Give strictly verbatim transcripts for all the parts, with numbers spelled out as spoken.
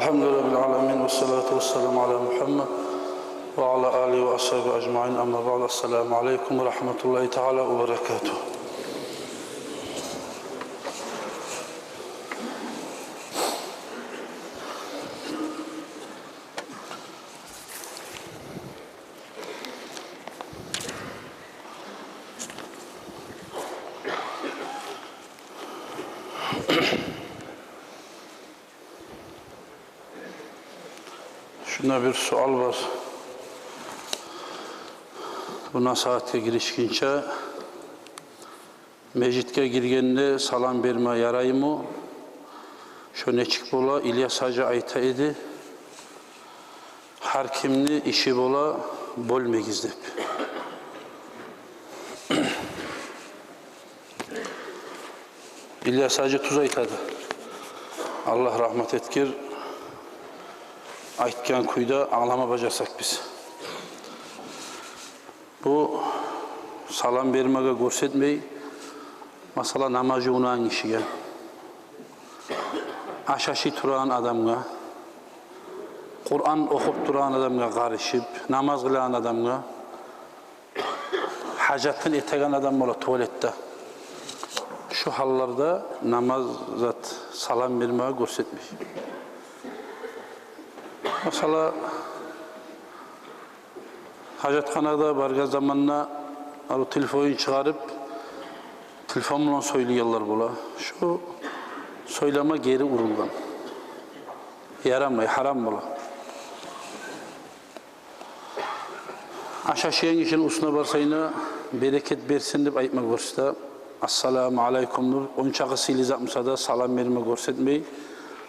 الحمد لله رب العالمين، والصلاة والسلام على محمد وعلى آله وأصحابه أجمعين. أما بعد، السلام عليكم ورحمة الله تعالى وبركاته. Шунда бир суал бар. Бу насигьатгъа гиришгинче, межитге гиргенде салам берме яраймы? Шо нечик бола? Ильяс гьажи айта эди, гьар кимни иши бола, бёлмегиз деп. Ильяс гьажи тюз айтады. Аллагь рагьмат этгир. Айтгъан кюйде англама бажарсакъ биз. Бу салам бермеге гёрсетмей, масала, намаз жувунагъан гишиге, аш ашай турагъан адамгъа, Къуран охуп турагъан адамгъа къарышып, намаз къылагъан адамгъа, гьажатын этеген адам бола туалетде. Шу гьалларда намаз зат салам бермеге гёрсетмей. Масала, гьажатханагъа баргъан заманда арив телефонун чыгъарып, телефон булан сёйлейгенлер бола. Шу сёйлеме гери урулгъан. Ярамай, гьарам бола. Аш ашайгъан гишини уьстюне барсанг да, берекет берсин деп айтма гёрсете. Ассаламу алайкум деп, ончакъы сыйлы зат буса да, салам берме гёрсетмей.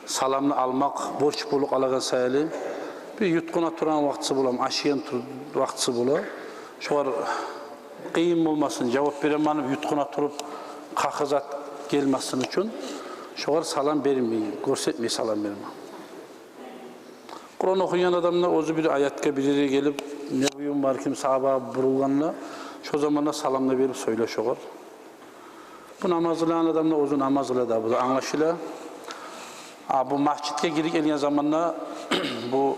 Саламны алмакъ борч болуп къалагъан саялы, бир ютгъуна турагъан вакътиси бола, ашайгъан тур-, вакътиси бола. Шогъар къыйын болмасын, жавап беремен деп ютгъуна туруп, къакъы зат гелмесин учун, шогъар салам бермей, гёрсетмей салам берме. Къуран охуйгъан адам да оьзю бир аятгъа, бир ерге гелип, не буюм бар ким сагьабагъа бурулгъанда, шо заманда саламны берип сёйле шогъар. Бу намаз къылагъан адам да оьзю намаз къыла да, бу да англашыла. А бу межитге гирип гелген заманда бу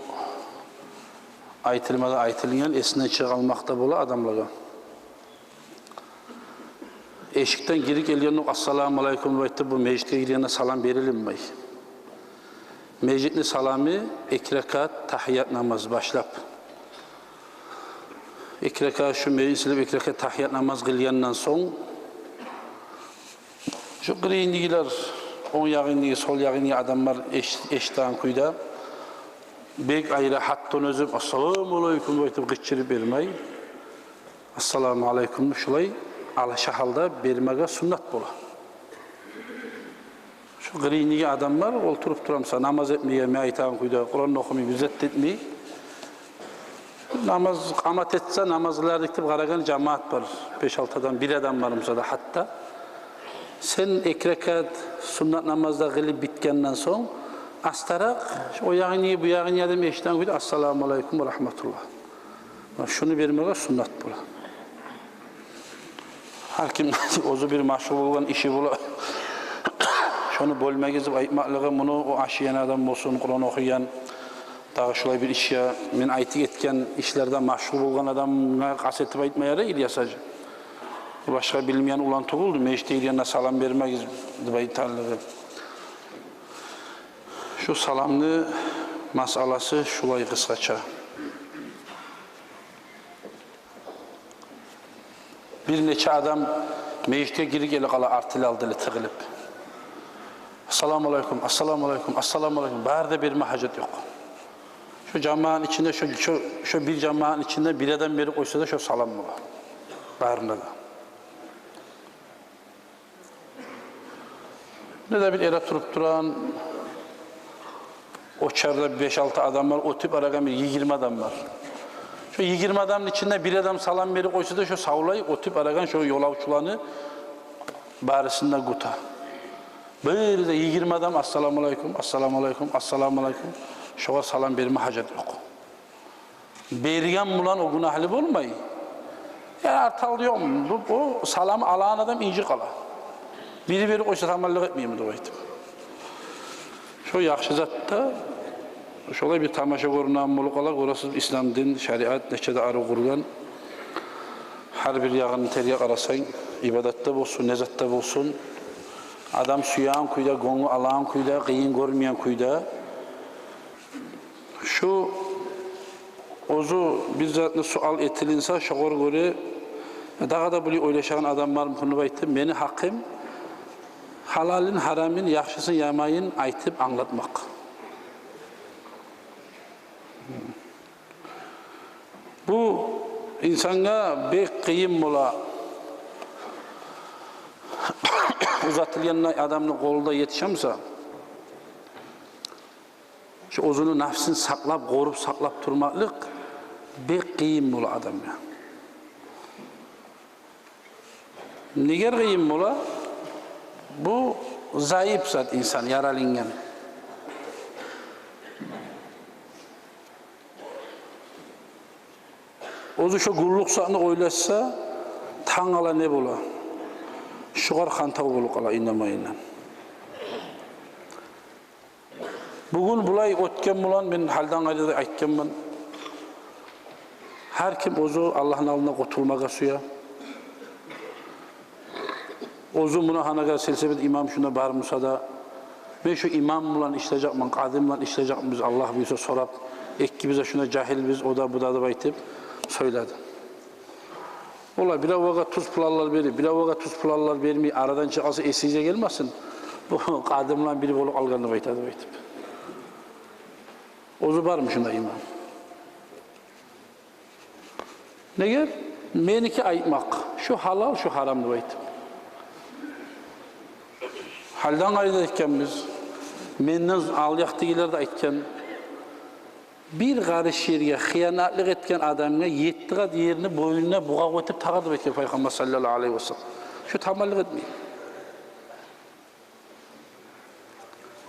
айтылма да айтылгъан, эсинден чыгъып къалмакъ да бола адамлагъа. Эшикден гирип гелгенокъ «Ассаламу алайкум» деп айтып, бу межитге гиргенде салам берилинмей. Межитни саламы эки ракаат тагьият намаз башлап. Эки ракаат шу межитни силеп, эки ракаат тагьият намаз къылгъандан сонг, шу къырыйындагъылар, онг ягъындагъы, сол ягъындагъы адамлар эш-, эшитеген кюйде, бек айры гьатдан оьзюп «Ассаламу алайкум» деп айтып къычырып бермей. «Ассаламу алайкум» шулай алаша гьалда бермеге суннат бола. Шу къырыйындагъы адамлар олтуруп тура буса, намаз этмей, мен айтагъан кюйде Къуран охумай, бир зат этмей. Намаз къамат этсе, намаз къылар эдик деп къарагъан жамаат бар. Беш-алты адам, бир адам бар буса да гьатта. Сен эки ракаат суннат намаз да къылып битгенден сонг, астаракъ, о ягъындагъы, бу ягъындагъы адам эшитеген кюйде «Ассаламу алайкум ва рагьматуллагь». Шуну бермеге суннат бола. Гьар ким оьзю бир машгъул болгъан иши бола. Шону бёлмегиз деп айтмакълыгъы, муну о ашайгъан адам болсун, Къуран охуйгъан, дагъы шулай бир ишге, мен айтып гетген ишлерде машгъул болгъан адамгъа къаст этип айтма ярай Ильяс гьажи. Башгъа билмейген улан тюгюлдю межитге гиргенде салам бермегиз деп айтагъанлыгъы. Шу саламны масъаласы шулай къысгъача. Бир нече адам межитге гирип геле къала, артылы-алдылы тыгъылып. «Ассаламу алайкум, ассаламу алайкум, ассаламу алайкум». Бары да берме гьажат ёкъ. Шо жамаатны ичинде, шо, шо, шо бир жамаатны ичинде бир адам берип къойса да, шо салам бола барына да. Неде бир эретуруп турагъан очарда беш-алты адам бар, оьтюп барагъан бир йигирма адам бар. Шо йигирма адамны ичинде бир адам салам берип къойса да, шо савлай оьтюп барагъан шо ёлавчуланы барысын да гюте. Бир де йигирма адам «Ассаламу алайкум, ассаламу алайкум, ассаламу алайкум». Шогъар салам берме гьажат ёкъ. Берген булан о гюнагьлы болмай. Я, арталды ёкъму? Бу, бу салам алагъан адам инжи къала. Бири берип къойса, таманлыкъ этмейми деп айтып. Шо яхшы зат да, Шолай бир тамаша гёрюнеген болуп къала, гёресиз, ислам дин, шариат нече де арив къургъан. Гьар бир ягъын терге къарасанг, ибадатда болсун, не затда болсун, адам сюеген кюйде, гёнгю алагъан кюйде, къыйын гёрмейген кюйде. Шу оьзю бир затны суал этилинсе, шогъар гёре дагъы да булай ойлашагъан адам бармы, муну айтып, мени гьакъым гьалалын, гьарамын, яхшысын, яманын айтып англатмакъ. Бу инсангъа бек къыйын бола. Узатылгъанда адамны къолу да етишемсе, шу оьзюню нафсын сакълап, къоруп сакълап турмакълыкъ бек къыйын бола адамгъа. Неге къыйын бола? Бу зайып зат, инсан яралангъан. Оьзю шо гюнлюк затны ойлашса, тангала не бола? Шугъар хантав болуп къала инанмайындан. Бугюн булай оьтген булан мен гьалдан къайда да айтгъанман. Гьар ким оьзю Аллагьны алдында къутулмагъа сюе. Оьзю муна гьанагъа сельсовет имам шунда бар буса да, мен шу имам булан ишлежекмен, къади булан ишлежекмен, биз Аллагь буюрса сорап, экибиз де шунда жагьилбиз, о да, бу да деп айтып сёйледи. Олар биревге туз планлар берип, биревге туз планлар бермей, арадан чыгъа къалса, эсигизге гелмесин, бу къади булан бир болуп къалгъан деп айта деп айтып. Оьзю бармы шунда имам? Неге? Меники айтмакъ, шу гьалал, шу гьарам деп айтып. Гьалдан къайда айтгъанбыз, менден алъякъдагъылар да айтгъан. Бир къарыш ерге хыянатлыкъ этген адамгъа етти къат ерни бойнуна бугъав этип тагъар деп айтгъан Пайхаммар саллаллагьу алайгьи васаллам. Шу таманлыкъ этмей.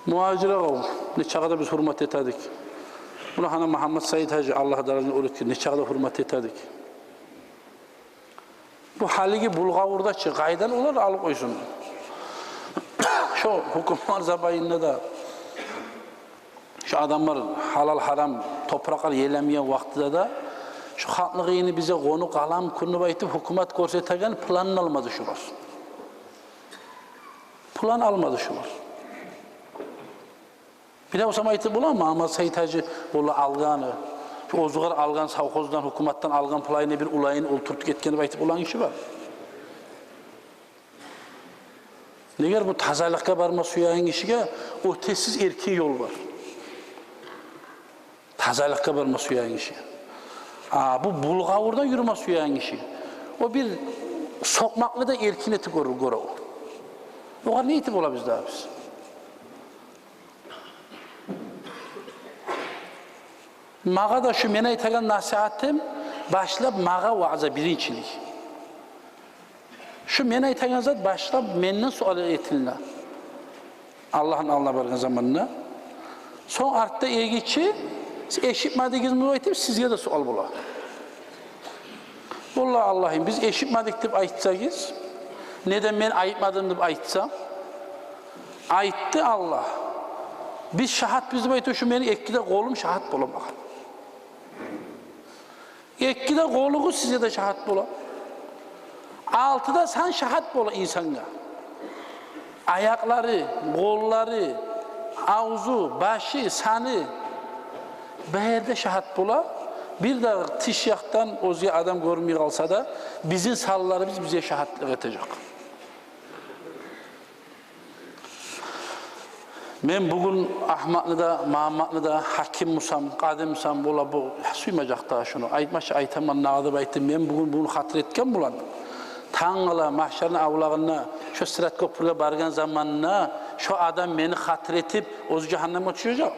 Мугьажир агъав, нечакъы да биз гьюрмет этедик. Муна гьана Магьаммат Саид гьажи, Аллагь даражасын оьр этсин, нечакъы да гьюрмет этедик. Бу гьалиги булгъавурда чы, къайдан олар алып къойсун? Шо гьукумлар заманында да, шо адамлар гьалал-гьарам топуракълар елемейген вакътиде де, шо халкъны къыйыны бизге къонуп къаламы экен деп айтып, гьукумат гёрсетеген планны алмады шулар. План алмады шулар. Бирев сама айтып боламы, Магьаммат Саид гьажи олай алгъаны, шо оьзюгер алгъан, совхоздан, гьукуматдан алгъан планны бир уланын олтуртуп гетген деп айтып болагъан гиши бар? Неге, бу тазалыкъгъа барма сюеген гишиге оьтесиз эркин ёл бар. Тазалыкъгъа барма сюеген гиши. А бу булгъавурда юрюме сюеген гиши, о бир сокъмакълыкъны да эркин этип гёре, гёре о. Огъар не этип болабыз дагъы биз? Магъа да шу мен айтагъан насигьатым башлап магъа ваъза, биринчилик. Шу мен айтагъан зат башлап менден суал этилине Аллагьны алдына баргъан заманда. Сонг артда эгичи, сиз эшитмедигизми деп айтып, сизге де суал бола. Валлагь, Аллагьым, биз эшитмедик деп айтсагъыз, не де мен айтмадым деп айтсам, айтды Аллагь, биз шагьатбыз деп айтып, шу мени эки де къолум шагьат бола магъа. Эки де къолугъуз сизге де шагьат бола. Алты да сан шагьат бола инсангъа. Аякълары, къоллары, авзу, башы, саны, бары да шагьат бола. Бир де тыш якъдан оьзге адам гёрмей къалса да, бизин санларыбыз бизге шагьатлыкъ этежек. Мен бугюн Агьматны да, Магьамматны да, гьаким бусам, къади бусам, олар бу сюймежек дагъы шуну. Айтмакъчы, айтаман дагъы деп айтдым. Мен бугюн буну хатир этген булан, тангала магьшарны авлагъында, шо Сырат кёпюрге баргъан заманда, шо адам мени хатир этип, оьзю жагьаннемге тюшежек.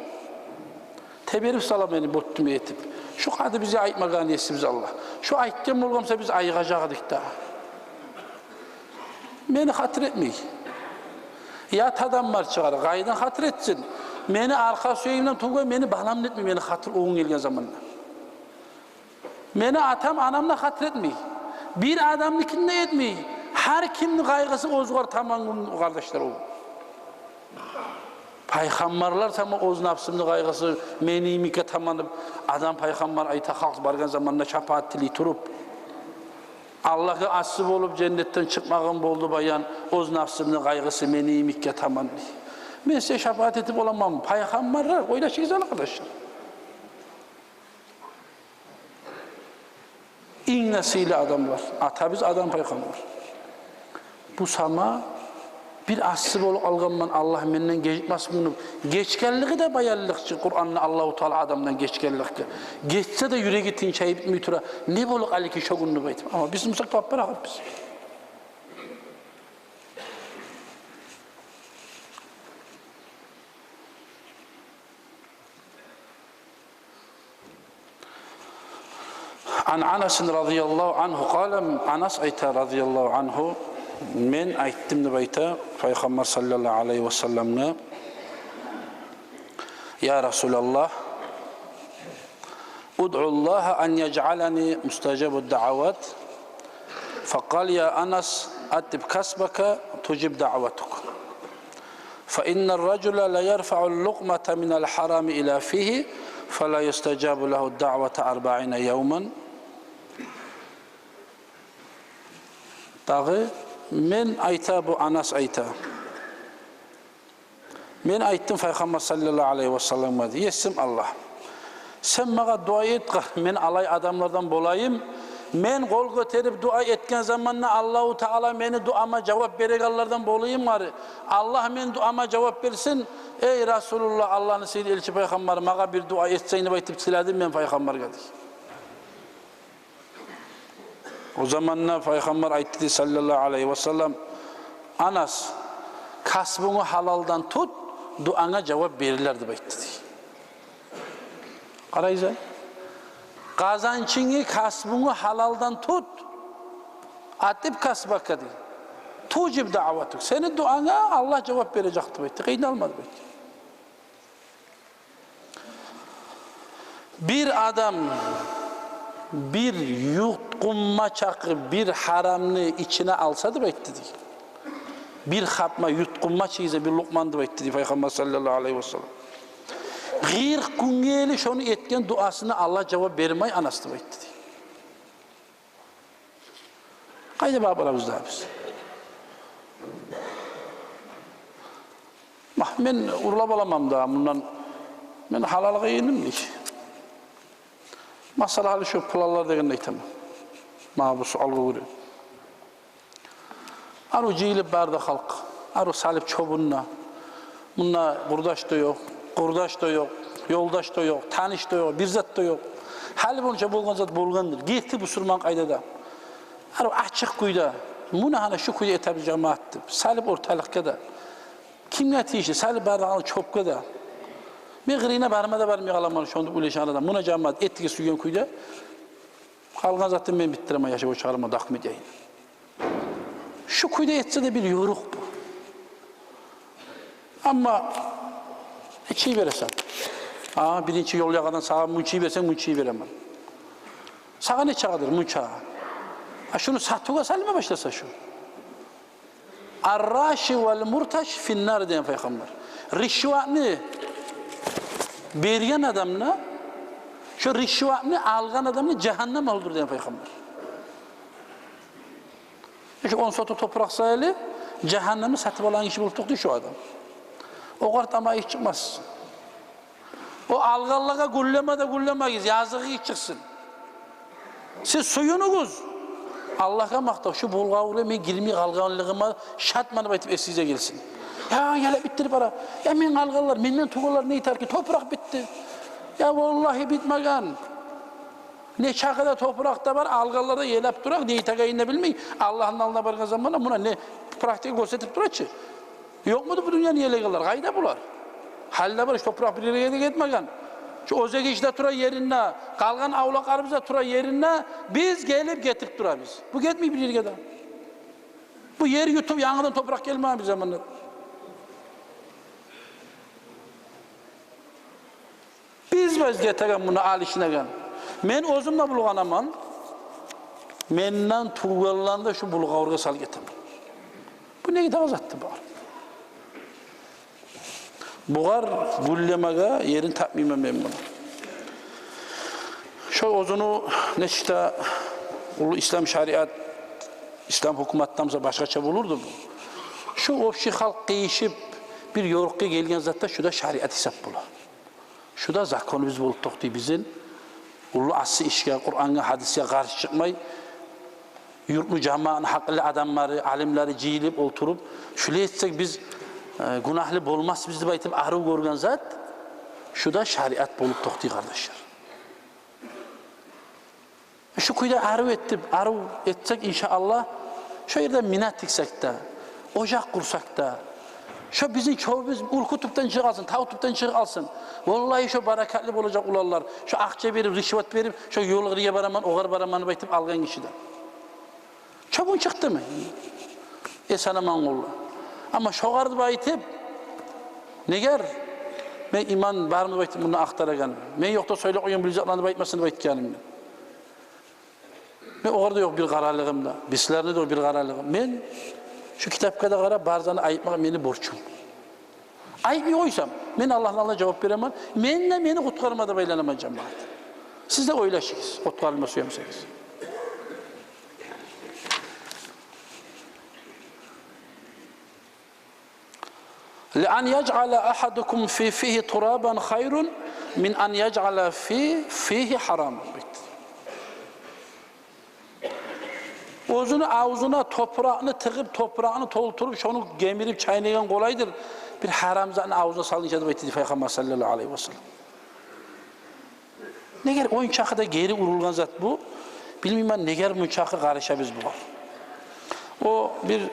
Теберип сала мени бёттюме этип. Шу къади бизге айтмагъан, есибиз Аллагь. Шу айтгъан болгъан буса, биз айыгъажакъ эдик дагъы. Мени хатир этмей. Ят адам бар чыгъар, къайдан хатир этсин? Мени аркъа сюегимден тувгъан мени балам да этмей мени хатир, о гюн гелген заманда. Мени атам, анам да хатир этмей. Бир адамныкин де этмей. Гьар кимни къайгъысы оьзюгер таман гюн, къардашлар, о. Пайхаммарлар сама оьз напсымны къайгъысы мени йимикге таман деп, Адам пайхаммар айта, халкъ баргъан заманда шапаат тилей туруп. Аллагьгъа асси болуп, женнетден чыкъмагъан болду баян, оьз напсымны къайгъысы мени йимикге таман дей. Мен сизге шапаат этип боламанмы? Пайхаммарлар, ойлашыгъыз, къардашлар. Инг де сыйлы адамлар, атабыз Адам пайхаммар. Бу сама бир асси болуп къалгъанман, Аллагь менден гечмесми деп. Гечгенлиги де баянлыкъ чы Къуранда Аллагьу Таала Адамдан гечгенликге. Гечсе де, юреги тынчайып битмей тура, не болуп къалды экен шо гюн деп айтып. Амма биз мусакъ таппарагъыбыз. Ан Анасин радияллагьу ангьу къала, Анас айта радияллагьу ангьу: «Мен айтдым, – деп айта, – Пайхаммар саллаллагьу алайгьи васалламгъа: я Расулаллагь, удъу Аллагьа ан яжъалани мустажаба ддаъават. Факъала: я Анас, атиб касбака тужаб даъватук. Фа инна рражула ла ярфаъу ллукъмата мина лхьарами ила фигьи, фала юстажабу лагьу ддаъвата арбаъина явман». Дагъы мен айта, бу Анас айта. Мен айтдым Пайхаммар саллаллагьу алайгьи васалламгъа дей: есим Аллагь, сен магъа дуа эт, мен алай адамлардан болайым. Мен къол гётерип дуа этген заманда Аллагьу Таала мени дуама жавап берегенлерден болайым гьари. Аллагь мени дуама жавап берсин. Эй Расулуллагь, Аллагьны сыйлы элчи пайхаммар, магъа бир дуа этсенг деп айтып тиледим мен Пайхаммаргъа дей. О заманда Пайхаммар айтды дей саллаллагьу алайгьи васаллам: «Анас, касбунгну гьалалдан тут, дуанга жавап берилер», – деп айтды дей. Къарайсыз, къазанчынгны, касбунгну гьалалдан тут, атиб касбака дей, тужаб даъватук, сени дуанга Аллагь жавап бережек деп айтды, къыйналма деп айтды. Бир адам бир ютгъунма чакъы бир гьарамны ичине алса деп айтды дей. Бир хапма ютгъунма чыгъыза бир лукъманы деп айтды дей Пайхаммар саллаллагьу алайгьи васаллам. Къыркъ гюнге ерли шону этген дуасына Аллагь жавап бермей, Анас, деп айтды дей. Къайда барып барабыз дагъы биз? Магь, мен урлап аламан дагъы мундан. Мен гьалалгъа гелдим дей. Масала, гьали шо планлар дегенде айтаман. Магъа бу суалгъа гёре. Арив жыйылып барды халкъ. Арив салып чёбюн де. Мунда къурдаш да ёкъ, къурдаш да ёкъ, ёлдаш да ёкъ, таныш да ёкъ, бир зат да ёкъ. Гьали болгъунча болгъан зат болгъандыр. Гетди бусурман къайда да. Арив ачыкъ кюйде. Муна гьана шу кюйде этебиз жамаат деп салып орталыкъгъа да. Кимге тийишли? Салып бардагъаны чёпге де. Мен къырыйына барма да бармай къаламан шону деп уьлешеген адам. Муна жамаат, этигиз сюйген кюйде. Къалгъан затын мен битдиремен, яшап чыгъарман документ яйын. Шу кюйде этсе де бир ёрукъ бу. Амма нече бересен? А, биринчи ёл ягъадан сагъа мунча берсенг, мунча беремен. Сагъа нечагъадыр мунча? А шуну сатывгъа салма башласа шу. Ар-раши вал мурташ финнар деген Пайхаммар. Ришватны берген адамны, шо ришватны алгъан адамны жагьаннам агьлюдюр деген Пайхаммар. Шо он сотук топуракъ саялы жагьаннамны сатып алагъан гиши болуп токътай шо адам. Огъар тамагъы чыкъмас. О алгъанлагъа гюллеме де гюллемегиз, языгъыгъыз чыкъсын. Сиз сююнюгюз. Аллагьгъа макътав, шу булгъавургъа мен гирмей къалгъанлыгъыма шатман деп айтып эсигизге гелсин. Я, ялап битдирип бара. Я, мен къалгъанлар, менден тувгъанлар не этер экен? Топуракъ битди. Я, валлагьи, битмеген. Нечакъы да топуракъ да бар, алгъанлар да ялап тура, не этегенин де билмей. Аллагьны алдына баргъан заманда муна не практика гёрсетип тура чы. Ёкъмуду бу дюньяны ялайгъанлар? Къайда булар? Гьали де бар, шу топуракъ бир ерге де гетмеген. Шу оьзек ишде тура еринде, къалгъан авлакъларыбыз да тура еринде, биз гелип гетип турабыз. Бу гетмей бир ерге де. Бу ер ютуп, янгыдан топуракъ гелмеген бир заманда. Биз, биз гетеген муну алышынагъан. Мен оьзюм де булгъанаман. Менден тувгъанланы да шу булгъавургъа салып гетемен. Бу не гидагъы затды бар? Бугъар гюллемеге ерин тапмайман мен муну. Шо оьзюню нечик де уллу ислам шариат, ислам гьукуматдан буса башгъача болурду бу. Шу общий халкъ къыйышып бир ёрукъгъа гелген затда шу да шариат гьисап бола. Шу да законубуз болуп токътай бизин. Уллу асси ишге, Къурангъа, гьадисге къаршы чыкъмай, юртну, жамаатны гьакъыллы адамлары, алимлери жыйылып олтуруп, шулай этсек биз, э, гюнагьлы болмасбыз деп айтып арив гёрген зат, шу да шариат болуп токътай, къардашлар. Шу кюйде арив этип, арив этсек, иншааллагь, шо ерде минар тиксек де, ожакъ къурсакъ да, шо бизин чёбюбюз уьлкю тюпден чыгъып къалсын, тав тюпден чыгъып къалсын. Валлагь, шо баракатлы болажакъ уланлар. Шо акъча берип, ришват берип, шо ёлгъа бараман, огъар бараман деп айтып алгъан гишиден. Чёбюнг чыкъдымы? Эсен-аман къол. Амма шогъар деп айтып, негер мен иман бармы деп айтып мунда ахтарагъан. Мен ёкъда сёйлеп къойгъан бир затланы деп айтмасын деп айтгъаным мен. Мен огъар да ёкъ бир къаралыгъым да, бу сизлени де ёкъ бир къаралыгъым. Мен шу китапгъа да къарап, бар затны айтмакъ мени борчум. Айтмай къойсам, мен Аллагьны алдында жавап беремен, мен де мени къутгъарма деп айланаман, жамаат. Сиз де ойлашыгъыз, къутгъарылма сюе бусагъыз. لأن يجعل أحدكم في فيه ترابا خير من أن يجعل في فيه حراما. Оьзюню авзуна топуракъны тыгъып, топуракъны толтуруп, шону гемирип, чайнагъан къолайдыр бир гьарам затны авзуна салгъынча деп айтды Пайхаммар саллаллагьу алайгьи васаллам. Негер ончакъы да гери урулгъан зат бу? Билмеймен, негер мунчакъы къарышабыз бугъар. О бир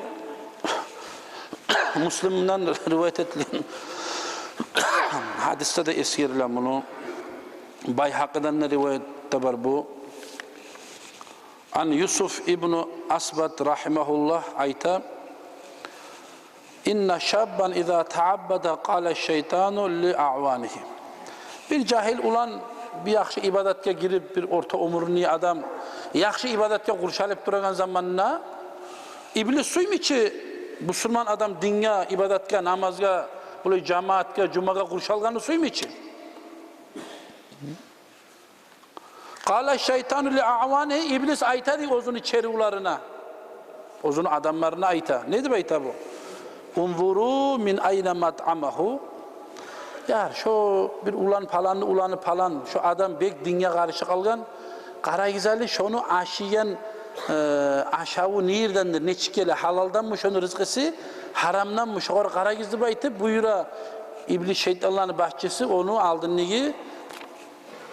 Муслимден ривайат этилген гьадисде де эсгериле муну. Байгьакъидан да риваят да бар бу. Ан Юсуф ибну Асбат рагьимагьуллагь айта: إن شابا إذا تعبد قال الشيطان لأعوانه. Бир жагьил улан бир яхшы ибадатгъа гирип, бир орта оьмюрню адам яхшы ибадатгъа къуршалып турагъан заманда, иблис сюймей чи бусурман адам динге, ибадатгъа, намазгъа, булай жамаатгъа, жумагъа къуршалгъанны сюймей чи. قال الشيطان لأعوانه, иблис айта дей оьзюню черивлерине, оьзюню адамларына айта. Не деп айта бу? انظروا من أين مطعمه. Яр, шо бир улан, паланны уланы палан, шо адам бек динге къаршы къалгъан. Къарагъыз гьали, шону ашайгъан, э, ашаву нердендир, нечик геле, гьалалданмы шону рызкъысы, гьарамданмы, шогъар къарагъыз деп айтып буюра иблис, шайтанланы башчысы, ону алдындагъы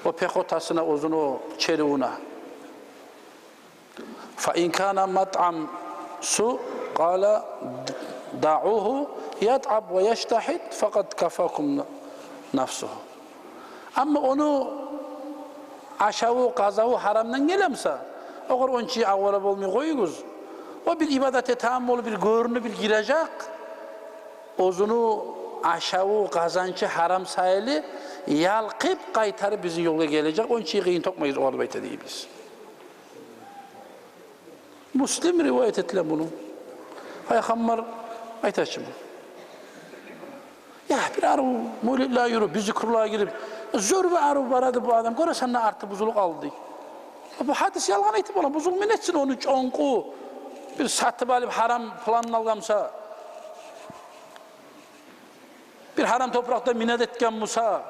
о пехотасына, оьзюню о черивюне. فإن كان مطعم سوء قال دعوه يتعب ويجتهد فقد كفاكم نفسه. Амма ону ашаву, къазанчы гьарамдан геле буса, огъар онча авара болмай къоюгъуз. О бир ибадат этеген болуп, бир гёрюнюп, бир гирежек. Оьзюню ашаву, къазанчы гьарам саялы ялкъып къайтарып бизин ёлгъа гележек. Онча къыйын тёкмегиз огъар деп айта дей иблис. Муслим риваят этиле муну. Пайхаммар айта чы муну. Я, бир арив мавлетге юрюп, бир зикруллагъа гирип, зор бир арив барады бу адам, гёресен де арты бузулуп къалды дей. Бу гьадис ялгъан айтып бола, бузулмай не этсин, ону чонкъу бир сатып алып, гьарам планын алгъан буса, бир гьарам топуракъда минат этген буса,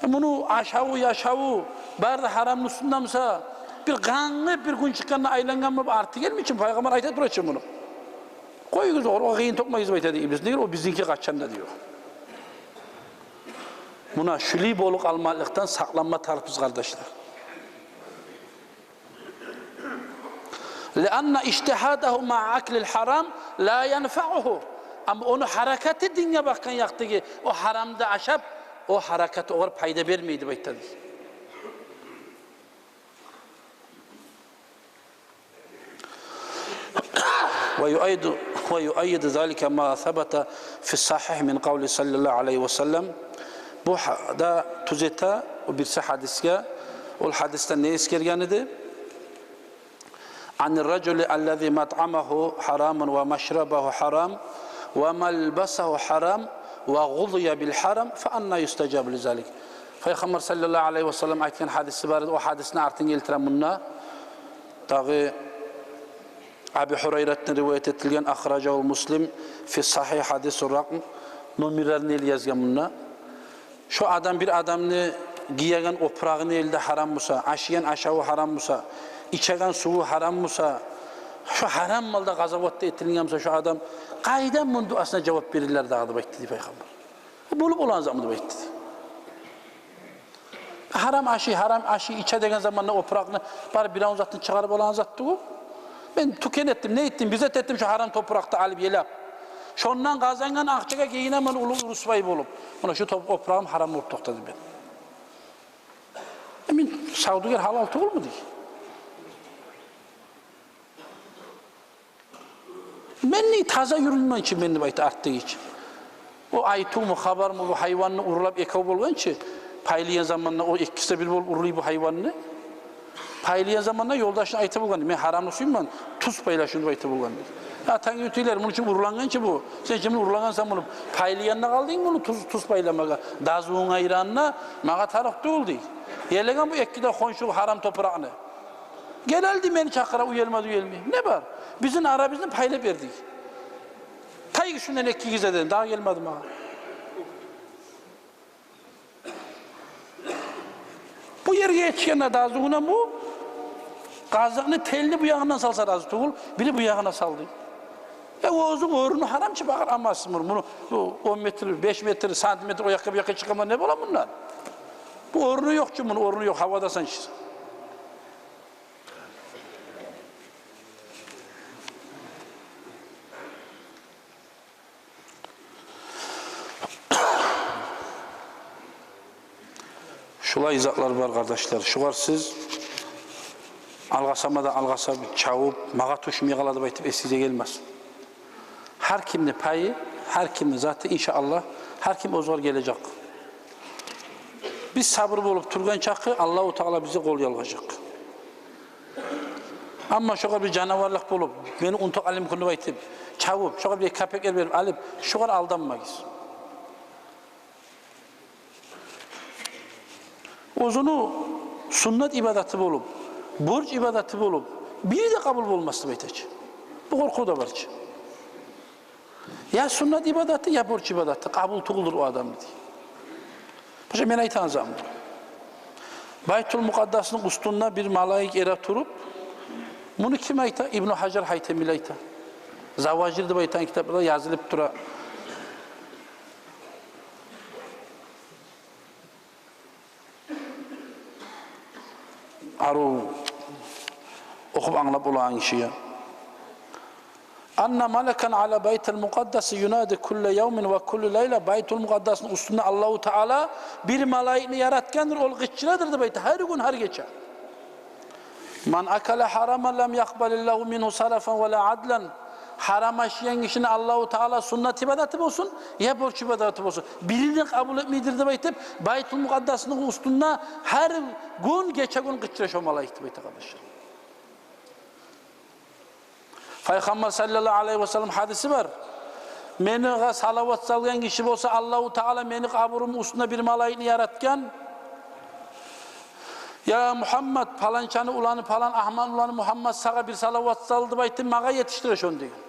э, муну ашаву, яшаву бары да гьарамны уьстюнде буса, бир къангып, бир гюн чыкъгъанда айлангъан болуп арты гелмей чи, Пайхаммар айта тура чы муну. Къоюгъуз огъар, о къыйын тёкмегиз деп айта дей иблис. Неге, о бизинки къачан да дей о. Муна шулай болуп къалмакълыкъдан сакъланма тарыкъбыз, къардашлар. لأن اجتهاده مع أكل الحرام لا ينفعه. Амма ону гьаракаты динге бакъгъан якъдагъы, о гьарамда ашап, о гьаракаты огъар пайда бермей деп айта дей. ويؤيد، ويؤيد ذلك ما ثبت في الصحيح من قوله صلى الله عليه وسلم. Бу гьа-, да тюзете о бирси гьадисге, ол гьадисде не эсгерген эди? عن الرجل الذي مطعمه حرام ومشربه حرام وملبسه حرام ва гъудия бил гьарам, фа анна юстажабу ли залик. Пайхаммар саллаллагьу алайгьи васаллам айтгъан гьадиси бар эди, о гьадисни артын гелтирем мунда. Дагъы Аби Гьурайратдан риваят этилген, ахражагьу Муслим фи сагьигь, гьадису ракъм, номерлерин ел язгъан мунда. Шо адам, бир адамны гиеген опурагъыны ели де гьарам буса, ашайгъан ашаву гьарам буса, ичеген суву гьарам буса, шо гьарам малда къазават да этилинген буса, шо адам къайдан муну дуасына жавап берилер дагъы деп айтды дей Пайхаммар. О болуп болагъан затмы деп айтды дей. Гьарам ашай, гьарам ашай, иче деген заманда опуракъны барып биревню затын чыгъарып алагъан зат тюгюл. Мен тюкен этдим, не этдим, бир зат этдим, шо гьарам топуракъда алып елеп. Шондан къазангъан акъчагъа гийинемен уллу русвай болуп. Муна шо топ-, опурагъым гьарам болуп токътады бен. Э, мен савдюгер гьалал тюгюлмю дей. Мен не таза юрюлмен чи мен деп айта артдагъы чи. О айтувму, хабармы, бу гьайванны урлап экев болгъан чи, пайлайгъан заманда о экиси де бир болуп урлай бу гьайванны. Пайлайгъан заманда ёлдашына айта болгъан: «Мен гьарамны сюймен, туз пайла шуну», — деп айта болгъан. «Я, тангри тюйлер, муну учун урлангъан чы бу. Сен чи муну урлагъансан, муну пайлайгъанда къалдынг, муну туз, туз пайламагъа. Дазунг айранына магъа тарыкъ тюгюл», — дей. Елеген бу эки де хоншу гьарам топуракъны. Гелелди, мени чакъыра, уялмады, уялмай. Не бар? Бизин арабызны пайлап бердик. Тайгъы шундан эки гезеден, дагъы гелмеди магъа. Бу ерге етишгенде дазугъуна бу къазыкъны телни бу ягъындан салса рази тюгюл, бири бу ягъына салды. Э, о оьзю орну гьарам чы, бакъыр амасыз муну. Муну бу он метр, беш метр, сантиметр о якъгъа, бу якъгъа чыкъгъанда не бола мундан? Бу орну ёкъ чу, муну орну ёкъ, гьавада сан чы. Шулай затлар бар, къардашлар. Шугъар сиз алгъасама да алгъасап, чавуп, магъа тюшмей къала деп айтып эсигизге гелмесин. Гьар кимни пайы, гьар кимни заты, иншааллагь, гьар ким оьзюгер гележек. Биз сабур болуп тургъан чакъы Аллагьу Таала бизге къол ялгъажакъ. Амма шогъар бир жанаварлыкъ болуп, мени унутуп алайым экен деп айтып, чавуп, шогъар бир капеклер берип алып, шогъар алданмагъыз. Оьзюню суннат ибадаты болуп, борч ибадаты болуп, бири де къабул болмас деп айта чы. Бу къоркъув да бар чы. Я суннат ибадаты, я борч ибадаты къабул тюгюлдюр о адамны дей. Башгъа мен айтагъан затым. Байтул Мукъаддасны уьстюнде бир малайик эретуруп, муну ким айта? Ибну Гьажар Гьайтами айта. Заважир деп айтагъан китапларда язылып тура. Арив охуп англап болагъан гишиге. Анна малакан ала байтил мукъаддаси юнади кулла явмин ва кулла лайла. Байтул Мукъаддасны уьстюнде Аллагьу Таала бир малайикни яратгъандыр, ол къычырадыр деп айта, гьар гюн, гьар гече. Ман акала гьараман лам якъбалиллагьу мингьу сарфан ва ла адлан. Гьарам ашайгъан гишини Аллагьу Таала суннат ибадаты болсун, я борч ибадаты болсун, бирин де къабул этмейдир деп айтып, Байтул Мукъаддасны уьстюнде гьар гюн, гече-гюн къычыра шо малайик деп айта, къардашлар. Пайхаммар саллаллагьу алайгьи васаллам гьадиси бар. Мени салават салгъан гиши болса, Аллагьу Таала мени къабурум уьстюнде бир малайикни яратгъан. Я Мугьаммад, паланчаны уланы, палан Агьматны уланы Мугьаммад, сагъа бир салават салды деп айтып, магъа етишдире шону деген.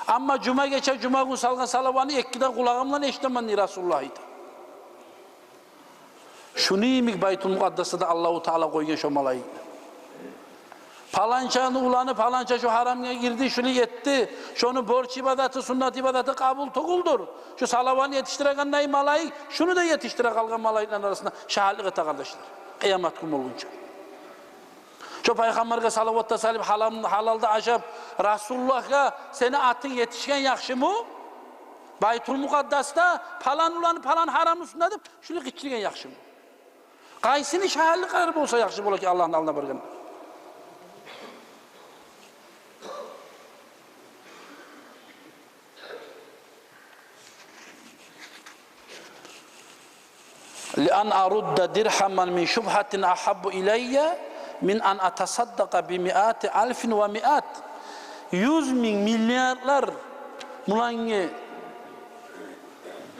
Амма жума гече, жума гюн салгъан салаватны эки де къулагъым булан эшитемен дей Расулуллагь, айта. Шуну йимик Байтул Мукъаддасда да Аллагьу Таала къойгъан шо малайикни. Паланчаны уланы паланча шо гьарамгъа гирди, шулай этди, шону борч ибадаты, суннат ибадаты къабул тюгюлдюр. Шо салаватны етишдирегендей малайик шуну да етишдире къалгъан малайиклени арасында шагьатлыкъ эте, къардашлар, къыямат гюн болгъунча. Шо Пайхаммаргъа салават да салып, гьалам-, гьалал да ашап, Расулуллагьгъа сени атынг етишген яхшымы? Байтул Мукъаддасда палан уланы палан гьарамны уьстюнде деп шулай къычыргъан яхшымы? Къайсыны шагьатлыкълары болса яхшы бола экен Аллагьны алдына баргъанда? Ли ан арудда диргьаман мин шубгьатин агьаббу илаййа мин ан атасаддакъа би миати алфин ва миат. Юз минг, миллиардлар булангъы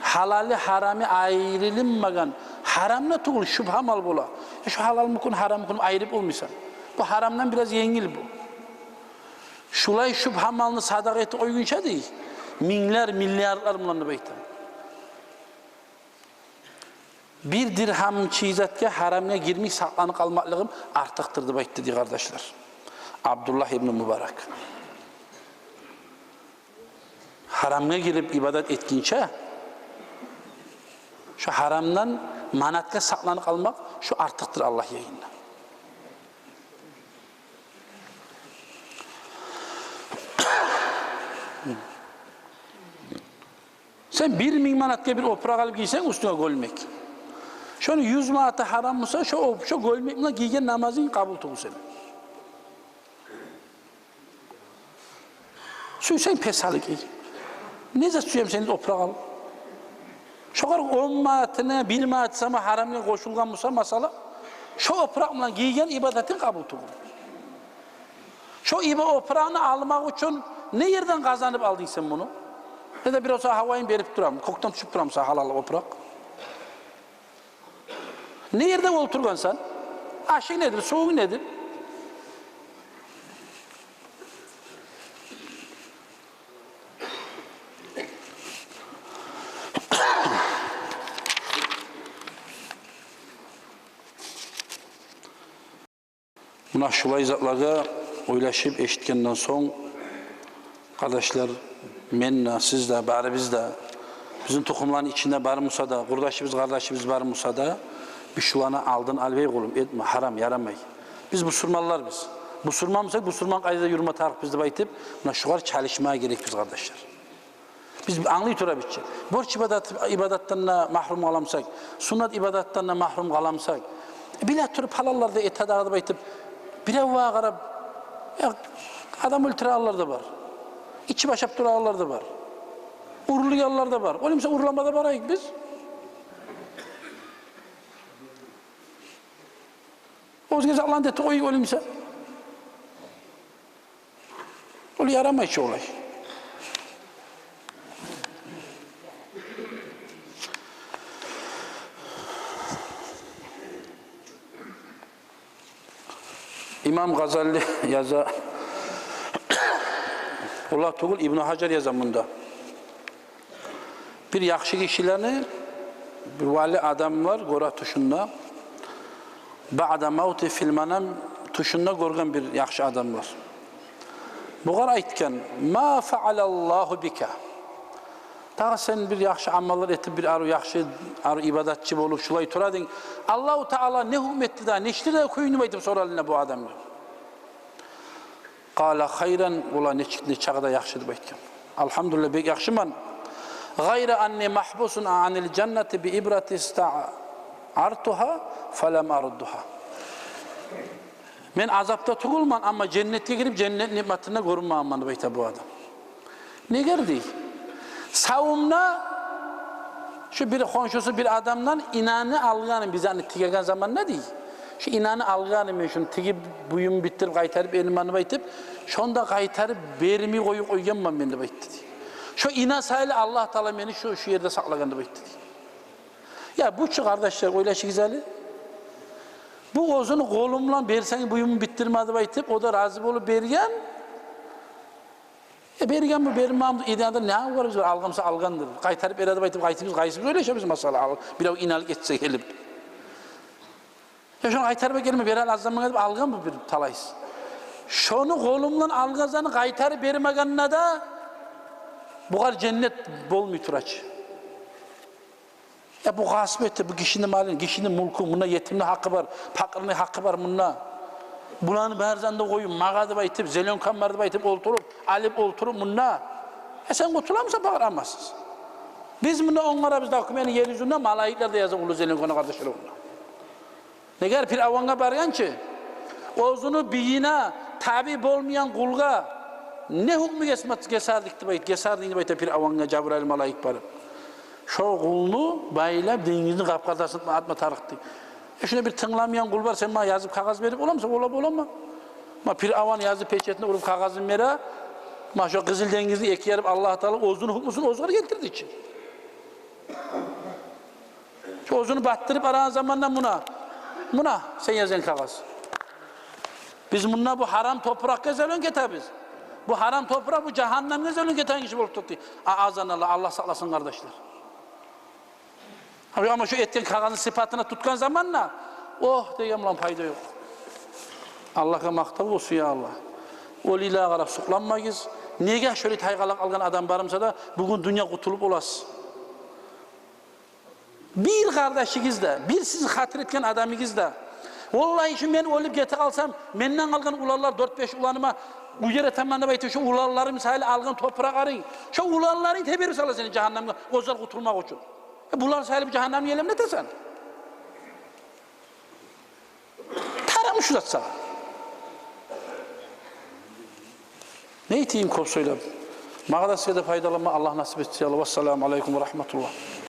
Гьалалы, гьарами айрылынмагъан, гьарам да тюгюл, шубгьа мал бола. Э, шу гьалалмикен, гьараммикен айырып болмайсан. Бу гьарамдан бираз енгил бу. Шулай шубгьа малны садагъа этип къойгъунча, дей, минглер, миллиардлар булан деп айта. Бир диргьам чы затгъа гьарамгъа гирмей сакъланып къалмакълыгъым артыкъдыр деп айтды, дей, къардашлар, Абдуллагь ибну Мубарак. Гьарамгъа гирип ибадат этгинче, шо гьарамдан манатгъа сакъланып къалмакъ, шо артыкъдыр Аллагь янында. Сен бир минг манатгъа бир опуракъ алып гийсенг, уьстюнге гёлмек. Шону юз манаты гьарам буса, шо оп-, шо гёлмек булан гийген намазынг къабул тюгюл сени. Сюйсенг пес гьалы гий. Не зат сюем сени опуракъ ал. Шогъар он манатына, бир манат сама гьарамгъа къошулгъан буса, масала, шо опуракъ булан гийген ибадатынг къабул тюгюл. Шо иба-, опуракъны алмакъ учун не ерден къазанып алдынг сен муну? Не де бирев сагъа гьавайын берип турам, кёкден тюшюп турам сагъа гьалал опуракъ. Не ерде олтургъансан? Ашынг недир, сувунг недир? Муна шулай затлагъа ойлашып эшитгенден сонг, къардашлар, мен де, сиз де, барыбыз да, бизин тухумланы ичинде бар буса да, къурдашыбыз, къардашыбыз бар буса да, биз шуланы алдын алып: «Эй къулум, этме, гьарам, ярамай. Биз бусурманларбыз. Бусурман бусакъ, бусурман къайдада юрюме тарыкъбыз», — деп айтып, муна шугъар чалышмагъа герекбиз, къардашлар. Биз англай турабыз чы. Борч ибадат, ибадатдан да магьрюм къала бусакъ, суннат ибадатдан да магьрюм къала бусакъ, биле туруп, паланлар да эте дагъы деп айтып, биревге къарап, э, адам оьлтюрегенлер де бар, ичип ашап турагъанлар да бар, урлайгъанлар да бар. Олай буса, урлама да барайыкъ биз. Оьзге затланы да этип къояйыкъ олай буса. Ол ярамай чы олай. Имам Гъазали яза, олай тюгюл, Ибну Гьажар яза мунда. Бир яхшы гишилени бир вали адамлар гёре тюшюнде. Баъда мавти фил манам, тюшюнде гёрген бир яхшы адамлар. Бугъар айтгъан: «Ма фаъалаллагьу бика?» Дагъы сен бир яхшы амаллар этип, бир арив яхшы, арив ибадатчы болуп, шулай тура эдинг. Аллагьу Таала не гьукму этди дагъы, не ишди дагъы кююнг деп айтып соралына бу адамгъа. Къала: «Хайран, валлагь, нечик, нечакъы да яхшы», — деп айтгъан. «Алгьамдулиллагь, бек яхшыман. Гъайра анни магьбусун анил жаннати би ибрати истаартугьа фалам аруддугьа». Мен азапда тюгюлмен, амма женнетге гирип, женнет ниъматын да гёрмегенмен, деп айта бу адам. Неге дей? Савумда шу бир хоншусу бир адамдан инаны алгъаны, бизаны тигеген заманда дей, шу инаны алгъаны, мен шуну тигип, буюмун битдирип, къайтарып элимен деп айтып, шону да къайтарып бермей къоюп къойгъанман мен, деп айтды дей. Шо ина саялы Аллагь Таала мени шу, шу ерде сакълагъан, деп айтды дей. Я бу чу, къардашлар, ойлашыгъыз гьали. Бу оьзюню къолу булан берсенг буюмун битдирме деп айтып, о да рази болуп берген. Э, берген бу, бермеген бу, идеяда не гьакъы бар бизин? Алгъан буса алгъандыр. Къайтарып бере деп айтып, къайсыбыз, къайсыбыз ойлашабыз, масала, ал, бирев инанып гетсе гелип. Я шону къайтарып гелме, бере ал, аз заман гетип алгъан бу бир талайсыз. Шону къолу булан алгъан затны къайтарып бермегенде де бугъар женнет болмай тура чы. Я бу гъасп этди, бу гишини малын, гишини мюлкюн, мунда етимни гьакъы бар, пакъырны гьакъы бар мунда. Буланы барын да къоюп, магъа деп айтып, зеленкам бар деп айтып олтуруп, алып олтуруп мунда. Э, сен къутула бусанг пакъыр амалсыз? Биз мунда онгарабыз документни, ер юзюнде малайиклер де яза уллу зеленканы, къардашлар, мунда. Неге, Пиръавангъа баргъан чы, оьзюню бийине таби болмайгъан къулгъа не гьукму гесмес-, гесердик деп айт-, гесердинг деп айта Пиръавангъа Жабрайыл малайик барып. Шо къулну байлап, денгизни къап-къартасына атма тарыкъ дей. Э, шунда бир тынгламайгъан къул бар, сен магъа язып кагъыз берип боламысан? Бола, боламан. Ма Пиръаван язып, печатны уруп, кагъызын бере. Ма шо Къызыл денгизни эки ярып, Аллагь Таала оьзюню гьукмусун оьзюне гелтирди чи. Шо оьзюн баттырып арагъан заманда муна, муна сен язгъан кагъыз. Биз мунда бу гьарам топуракъгъа зулму этебиз. Бу гьарам топуракъ, бу жагьаннемге зулму этеген гиши болуп токътай. А, азаналла, Аллагь сакъласын, къардашлар. Амма шо этген кагъызны сыпатына тутгъан заманда, огь деген булан пайда ёкъ. Аллагьгъа макътав болсун, я Аллагь. Олайлар къарап сукъланмагъыз. Неге шолай тайгъалакъ алгъан адам бар буса да, бугюн дюнья къутулуп боласыз. Бир къардашыгъыз да, бир сизин хатир этген адамыгъыз да, валлагь, шу мен оьлюп гете къалсам, менден къалгъан уланлар, дёрт-беш уланыма уьйлер этемен деп айтып, шу уланларым саялы алгъан топуракъларынг, шу уланларынг теберип сала сени жагьаннемге, оьзлер къутулмакъ учун. Э, булар саялы бу жагьаннемни елемлетесен. Тарам шу зат сагъа. Не этейим кёп сёйлеп? Магъа да, сизге де пайдаланма Аллагь насип этсин, я Аллагь. Вассаламу алейкум ва рагьматуллагь.